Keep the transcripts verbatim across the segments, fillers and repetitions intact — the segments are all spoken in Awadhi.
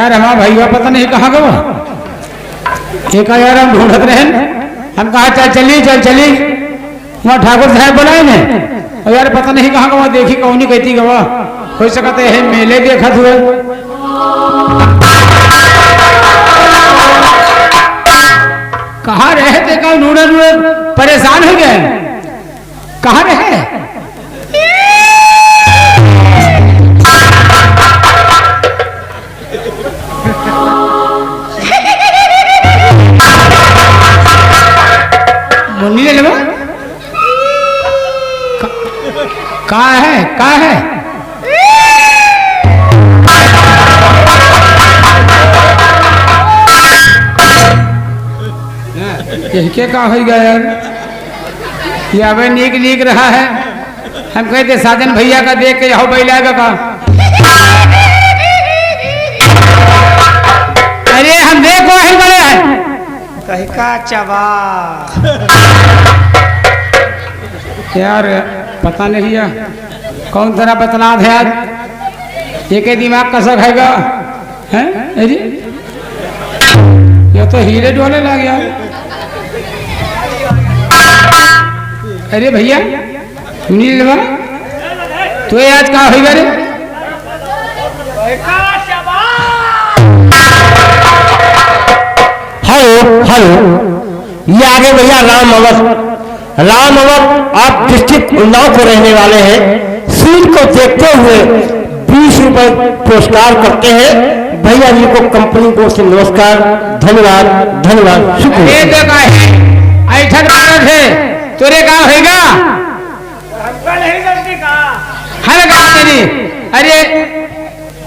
यार, हमार भइया पता नहीं कहाँ गवा। एक यार हम ढूंढत रहेन, हम कहा, "चल चली, चल चली।" वहाँ ठाकुर साहब बुलाए ने, और यार पता नहीं कहाँ गवा, देखी कौनी कहती गवा, हो सकत है मेले देखत हुए। कहाँ रहे थे, कहाँ ढूंढत हुए, परेशान हो गए। कहाँ रहे? मुन्नी ले लेबो? का, का है? का है? यही के का होई गया यार? ये अबे नीक नीक रहा है। हम कहते साजन भइया का देख के यहो बैला का का? अरे हम देख को है बड़े हैं। कहीं का चबा। यार पता नहीं है कौन तरह बतलाव है आज। एक ही दिमाग कसक है गा। हैं? अरे, ये तो हीरे डोले लग गया। अरे भइया, नीलवा, तू ये आज का होइबा रे? हेलो, हेलो, ये आ गए भइया राम अवध। राम अवध, आप डिस्ट्रिक्ट उन्नाव के रहने वाले हैं। सीन को देखते हुए बीस रुपए पुरस्कार करते हैं। भइया जी को कंपनी को से नमस्कार, धन्यवाद, धन्यवाद, शुक्रिया। अरे देखा है, ऐठन करत है, तोरे का होइगा? हमका नहीं जानती का? हर का नहीं। अरे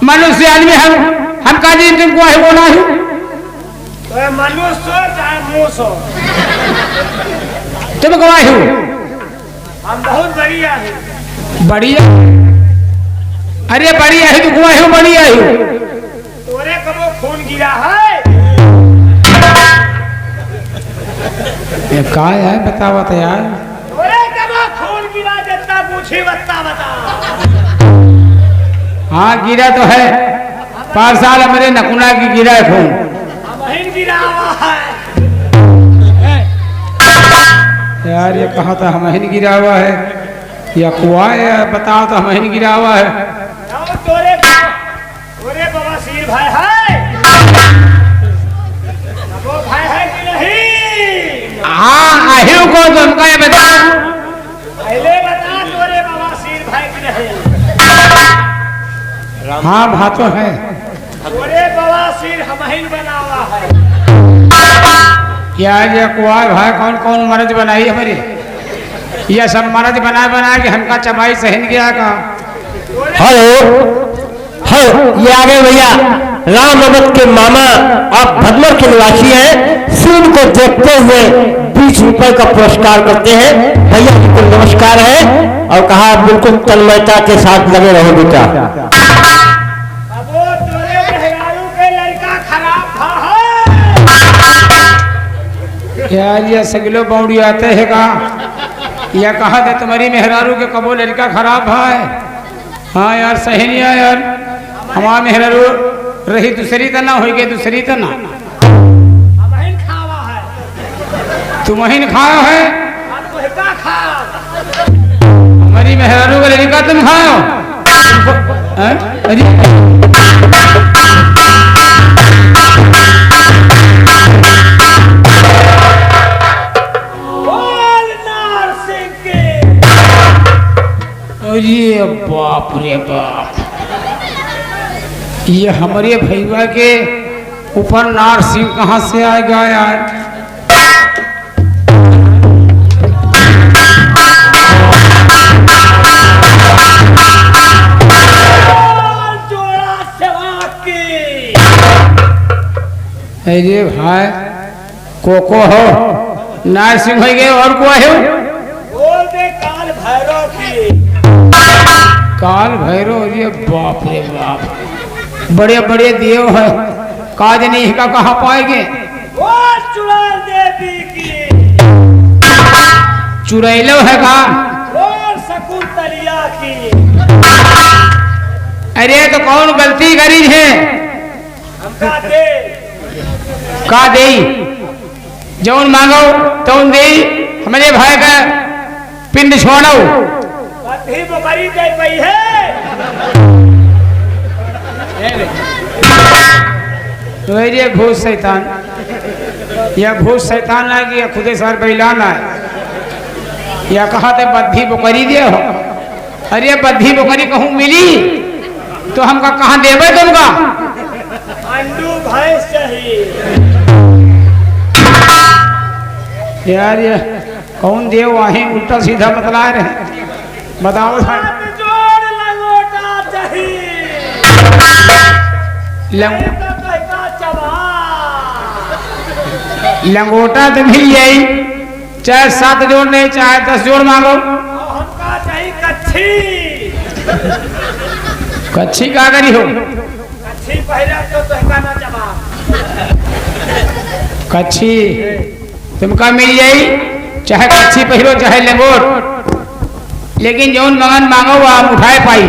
मनुष्य आदमी हम, हम का जी तुमको है वो ना है? तो मनुष्य हो चाहे मूस हो। तुम गवाही हो। हम बहुत बढ़िया है। बढ़िया? अरे बढ़िया है तो गवाही हो, बढ़िया है। तोरे कबो खून गिरा है? ये का है बतावा तो यार। तोरे कबो खून गिरा जितना पूछी बता बता। हाँ गिरा तो है। पाँच साल हमरे नकुना की गिरा है खून। हमहिन गिरावा है। यार, ये कहा था हमहिन गिरावा है, या कुआ है, बताओ तो हमहिन गिरावा है। जाओ, तोरे, तोरे बवासीर भाई है। वो भाई है कि नहीं? हाँ, आहिर को तुमका ये बताओ। पहले बता, तोरे बवासीर भाई कि नहीं? हाँ, भा तो है। तोरे बवासीर हमहिन बनावा है। क्या ये कुआर भाई कौन कौन मरज बनाई हमारी? ये सब मरज बना बना के हमका चबाई सहन गया का? हेलो। हाँ, ये आ गए भइया, राम अवध के मामा, आप भदमर के निवासी हैं। सीन को देखते हुए बीस रुपए का पुरस्कार करते हैं। भइया जी को नमस्कार है और कहा, बिल्कुल तन्मयता के साथ लगे रहो बेटा। अबो तोरे मेहरारू के लड़का खराब भा है। यार, ये सगलो बौड़ियाते हैं का? या कहा था तुम्हारी मेहरारू के कबो लड़का खराब भा है? हाँ यार, सही नहीं है यार। हमार मेहरारू रही दूसरी तना, होई गई दूसरी तना। हमहिन खावा है। तुमहिन खाओ है? हम तो हिका खाओ। हमारी मेहरारू का लड़का तुम खाओ? हैं? अरे। बोल नार सिंह के। अरे बाप रे बाप, ये हमरे भइया के ऊपर नार सिंह कहाँ से आएगा यार? जोड़ा सेवा की। अरे भाई, को को हो? नार सिंह होइ गए और को हो? बोल दे काल भैरव की। काल भैरव, अरे बाप रे बाप, बड़े बड़े देव हैं, काज नहीं का कहाँ पाएंगे? बोल चुड़ैल देवी की। चुड़ैलो है का? बोल शकुंतलिया की। अरे तो कौन गलती करी है? का दे? का देई? जौन मांगो, तौन देई। हमरे भाई का पिंड छोड़ो। बद्धी बोकरी दे पई है। तो ये भूत शैतान, या भूत शैतान ना कि या खुदे सार बैलान है, या कहा थे बद्धी बोकरी दे हो। अरे बद्धी बोकरी कहूँ मिली तो हमका कहाँ देबे तुमका? अंडू भैंस चाहिए। यार ये कौन देव वहीं उल्टा सीधा बतला रहे? बताओ साहब। सात जोड़ लंगोटा चाहिए। लंग- लंगोटा चाहिए। लंगोटा तो मिल जाई, चाहे सात जोड़ नहीं, चाहे दस जोड़ मांगो। हमका चाहिए कच्छी। कच्छी का करी हो? कच्छी पहिरा तो तोहका ना जवाब। कच्छी तुमका मिल जाई, चाहे कच्छी पहिरो, चाहे लंगोट, लेकिन जौन मंगन मांगो, वो हम उठाए पाई।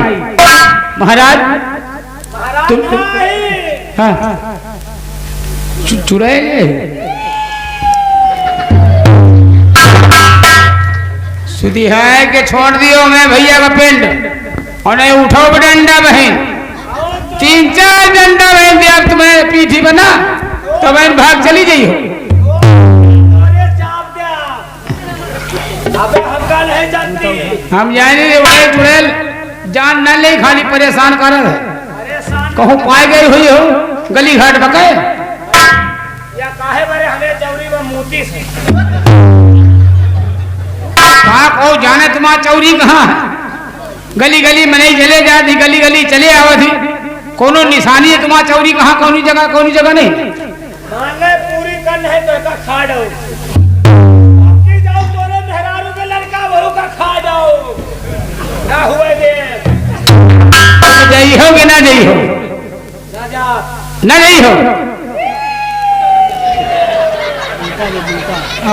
महाराज, महाराज तुम, तुम, नहीं। हाँ, हाँ। चु-, चुड़ैल है। सुधी है कि छोड़ दियो मैं भैया का पिंड, और नहीं उठाओ डंडा बहन, तीन चार डंडा बहन दिया तुम्हारे पीठी बना, तो बहन भाग चली जाई हो। अबे हमका नहीं जानती। हम जाने रे भाई चुड़ैल, जान न ले, खाली परेशान करत है। परेशान कहूँ पाए गई हुई हो गली घाट बके। या काहे बरे हमें चौरी में मोती से? का कहूँ जाने तुम्हार चौरी कहाँ है? गली गली मनई चले जात ही, गली गली चले आवत ही। कोनो निशानी है तुम्हार चौरी कहाँ, कौनी जगह, कौनी जगह नहीं? मांगे पूरी कन है तो का खा जाओ। आपकी जाओ तोरे मेहरारू के लड़का बहू का खा जाओ। ना हुए दे। तो जाई हो कि ना जाई हो? ना जा। ना जाई हो?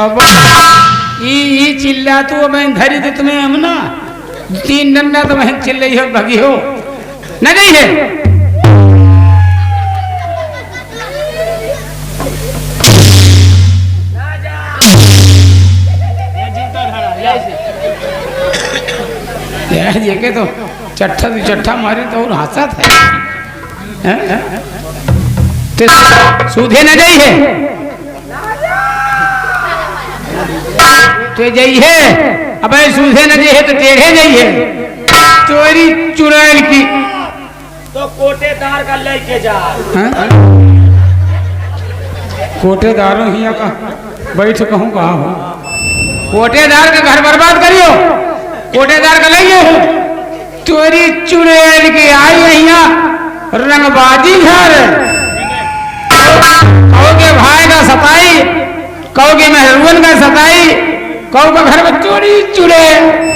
अब ई, ई चिल्ला तू मैं धरी दे तुम्हें हम ना। तीन डंडा तो मैं चिल्लाई हो, भगी हो। ना जाई है। यार, ये के तो चट्ठा, दू चट्ठा मारे तो और हंसत है। हैं? हैं? ते सूधे न जाई है। ते जाई है। अबे सूधे न जाई है तो टेढ़े जाई है। चोरी चुड़ैल की। तो कोटेदार का लेके जा। हैं? कोटेदारों हिया का बैठ कहूँ कहा हो। कोटेदार का घर बर्बाद करियो। कोटेदार का ले हो। चोरी चुड़ैल के आई हिया रंगबाजी घर। कहो के भाई का सताई, कहो के मेहरुअन का सताई, कहो का घर में चोरी चुड़ैल।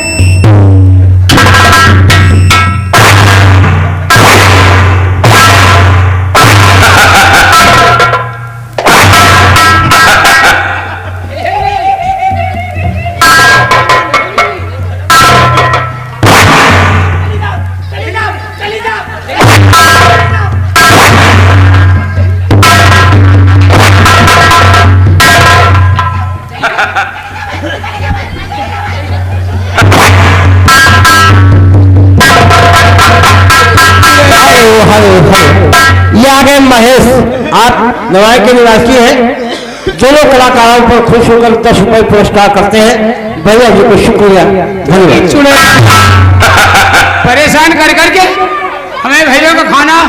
हेलो, हेलो, हेलो। ये आ गए महेश, आप नवाई के निवासी हैं। दोनों कलाकारों पर खुश होकर दस रुपए पुरस्कार करते हैं। भैया जी को शुक्रिया, धन्यवाद। परेशान कर करके हमें भैया का खाना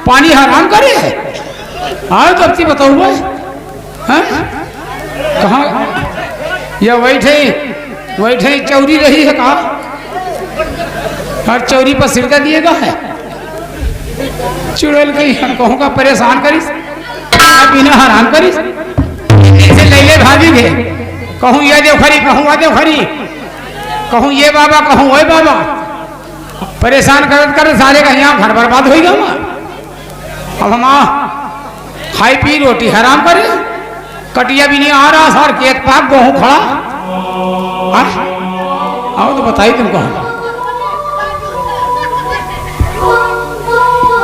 पानी हराम करे है। आओ तो अब की बताओ भाई। हाँ? कहाँ? या वही थे, वही थे चौरी रही है कहाँ? हर चौरी पर सिरका दिएगा है। चुड़ैल कहीं हम कहूँ का परेशान करिस, बिना हराम करिस। इसे ले ले भाभी के। कहूँ ये देवखरी, कहूँ वो देवखरी। कहूँ ये बाबा, कहूँ वो बाबा। परेशान करत करत सारे का यहाँ घर बर्बाद होई गवा। अब हम आ खाई पी रोटी हराम करे, कटिया भी नहीं आ रहा, सार खेत पाक गेहूं खड़ा। आ? आओ तो बताई तुमको हम।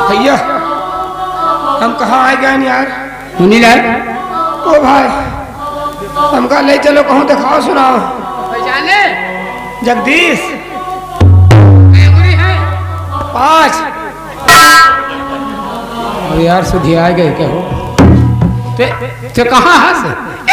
भैया, हम कहाँ आ गए यार? सुनील है? ओ भाई, हमका ले चलो, कहूँ दिखाओ सुनाओ। पहचाने? जगदीश। पाँच। अब यार, सुधिया गए क्या हो? ते, ते कहाँ है से?